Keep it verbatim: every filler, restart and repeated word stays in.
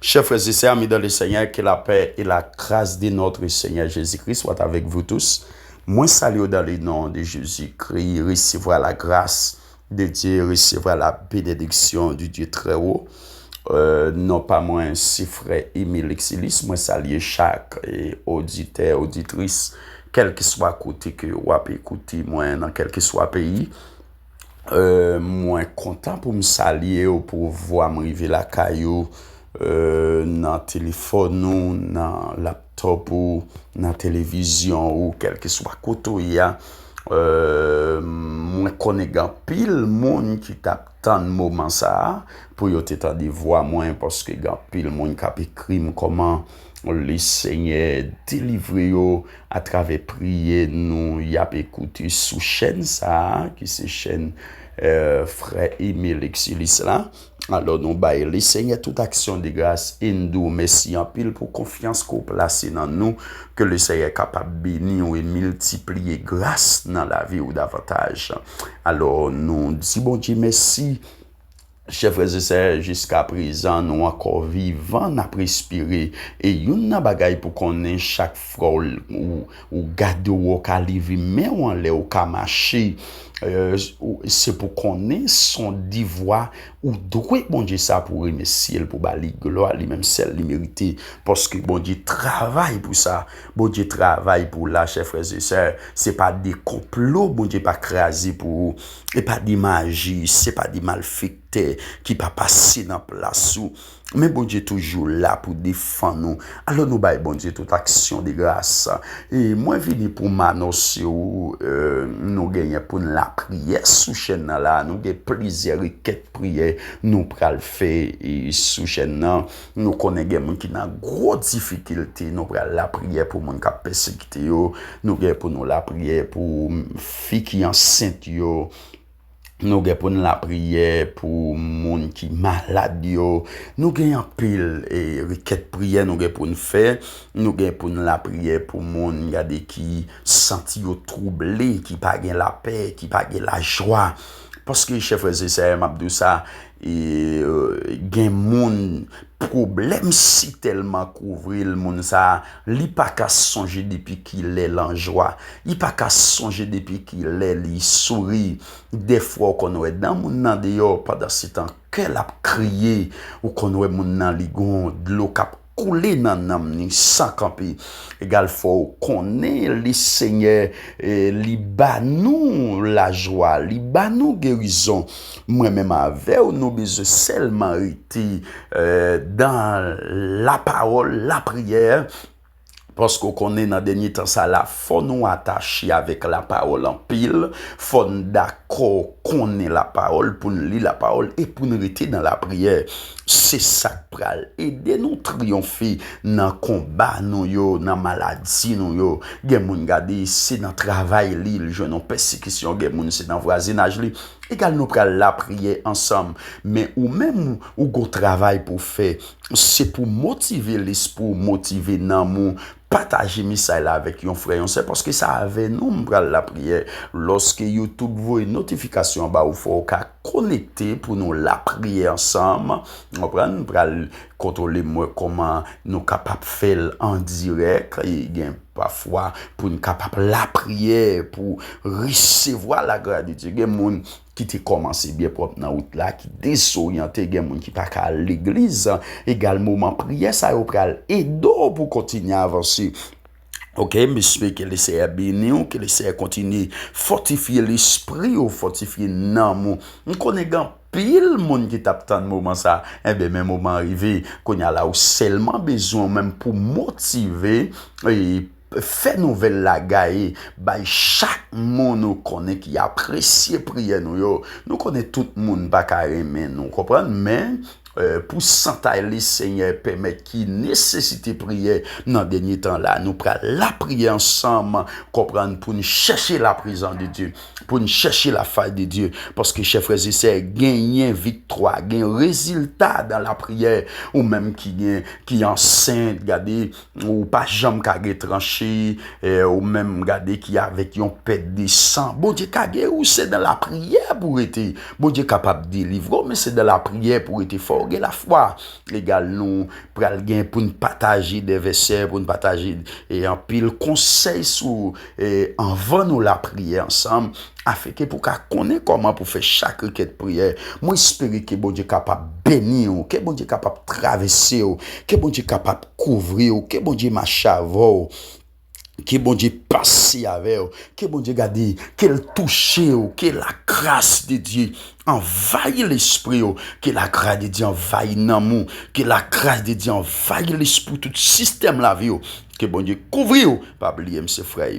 Chers frères et sœurs, amis dans le Seigneur, que la paix et la grâce de notre Seigneur Jésus-Christ soient avec vous tous. Mwen salye w dans le nom de Jésus-Christ. Resevwa la grâce de Dieu, resevwa la bénédiction du Dieu très haut. Euh, non pa mwen, se frè Emile Exilis. Mwen salye chak eh, oditè, oditris, kèlkeswa kote ke w ap ekoute mwen, nan kèlkeswa peyi. Euh, mwen kontan pou m salye w, pou vwa m rive lakay ou, euh, nan telefòn ou, nan laptòp ou, nan televizyon ou, kèlkeswa kote w ye a. Euh, mwen konnen gen anpil moun ki t ap tann moman sa a pou yo te tande vwa mwen, paske gen anpil moun k ap ekri m kòman Lesenyè delivre yo atravè priyè nou y ap ekoute sou chèn sa a, ki se chèn eh, frè Emile Exilis la. Alò, nou bay Lesenyè tout aksyon de gras e n di w mèsi anpil pou konfyans ke w plase nan nou, ke Lesenyè kapab beni w e miltipliye gras nan lavi w davantaj. Alò, nou di Bondye mèsi. Chè frè e sè, jiska prezan, nou ankò vivan, n ap respire. E youn nan bagay pou konnen, chak fwa w, ou, ou gade w, w ka leve men w anlè, w ka mache, eh, ou- se pou konnen se yon devwa ou dwe Bondye sa pou remèsye l, pou ba li glwa, li menm sèl li merite. Paske Bondye travay pou sa. Bondye travay pou w la, chè frè e sè. Se pa de konplo Bondye pa kraze pou ou. E pa de maji, se pa de malfektè ki pa pase nan plas ou. Men Bondye toujou la pou defann ou. Alò nou bay Bondye tout aksyon de gras. E mwen vini pou m anonse w, eh, nou genyen pou n lapriyè sou chèn nan la. Nou gen plizyè rekèt priyè nou pral fè eh, sou chèn nan. Nou konnen gen moun ki nan gwo difikilte. Nou pral lapriyè pou moun k ap pèsekite yo. Nou gen pou nou lapriyè pou fi ki ansent yo. Nou gen pou n lapriyè pou moun ki malad yo. Nou gen anpil eh, rekèt priyè nou gen pou n fè. Nou gen pou n lapriyè pou moun, gade, ki santi yo twouble, ki pa gen lapè, ki pa gen lajwa. Paske, chè frè e sè, m ap di w sa, e, gen moun, pwoblèm si tèlman kouvri l, moun sa a, li pa ka sonje depi kilè l an jwa. Li pa ka sonje depi kilè li souri. Dèfwa, w konn wè dan moun nan deyò, pandansetan, kè l ap kriye. Ou konn wè moun nan, li gon dlo k ap koule nan nanm ni san kanpe. Egal fò w konnen li Senyè, eh, li ba nou lajwa, li ba nou gerizon. Mwen menm avè w, nou bezwen sèlman rete, eh, dan lapawòl, lapriyè. Paske w konnen nan dènye tan sa la, fò nou atache avèk lapawòl anpil, fò n dakò konnen lapawòl, pou n li lapawòl e pou n rete nan lapriyè. Se sa k pral ede nou triyonfe nan konba nou yo, nan maladi nou yo. Gen moun, gade, se nan travay li, li jwenn yon pèsekisyon, gen moun se nan vwazinaj li. Egal nou pral lapriyè ansanm. Men ou menm, ou gon travay pou w fè. Se pou motive lespri w, motive nanm ou. Pataje mesaj la avèk yon frè, yon sè, paske sa avè nou m pral lapriyè. Lòske YouTube voye notifikasyon ba ou, fò w ka konekte pou nou lapriyè ansanm. Ou konprann? M pral kontwole m wè kòman nou kapab fè l an dirèk. E gen pafwa pou n kapab lapriyè, pou resevwa la grâce de Dieu. Gen moun ki te kòmanse byen pwòp nan wout la, ki dezoryante, gen moun ki pa ka al legliz. Egal moman priyè sa yo pral ede w pou kontinye avanse. Oke, m espere ke Lesenyè beni w, ke Lesenyè kontinye fòtifye lespri w, fòtifye nanm ou. M konnen gen anpil moun ki t ap tann moman sa. Enben, men moman an rive. Kounye a la, ou sèlman bezwen ou menm pou motive e fè nouvèl la gaye bay chak moun ou konnen ki apresye priyè nou yo. Nou konnen tout moun pa ka renmen nou, konprann? Men, eh, pousantay Lesenyè pèmèt ki nesesite priyè nan dènye tan la. Nou pral lapriyè ansanm, konprann, pou n chèche la prezans de Dye, pou n chèche la fas de Dye. Paske, chè frè e sè, genyen viktwa, gen rezilta dan lapriyè. Ou menm ki gen, ki ansent, gade, ou pa janm ka gen tranche, eh, ou menm gade ki avèk yon pèt de san. Bondye ka geri w, se nan lapriyè pou w rete. Bondye kapab delivre w, men se nan lapriyè pou w rete. Fò Gen lafwa egal nou pral gen pou n pataje de vèsè, pou n pataje e anpil konsèy sou e anvan nou lapriyè ansanm, afenke pou ka konnen kòman pou fè chak rekèt priyè. Mwen espere ke Bondye kapab beni w, ke Bondye kapab travèse w, ke Bondye kapab kouvri w, ke Bondye mache avè w. Ke Bondye pase avè w, ke Bondye gade, ke l touche w, ke lagras de Dye anvayi lespri w, ke lagras de Dye anvayi nanm ou, ke lagras de Dye anvayi lespri tout sistèm lavi w. Ke Bondye kouvri w. Pa bliye m se frè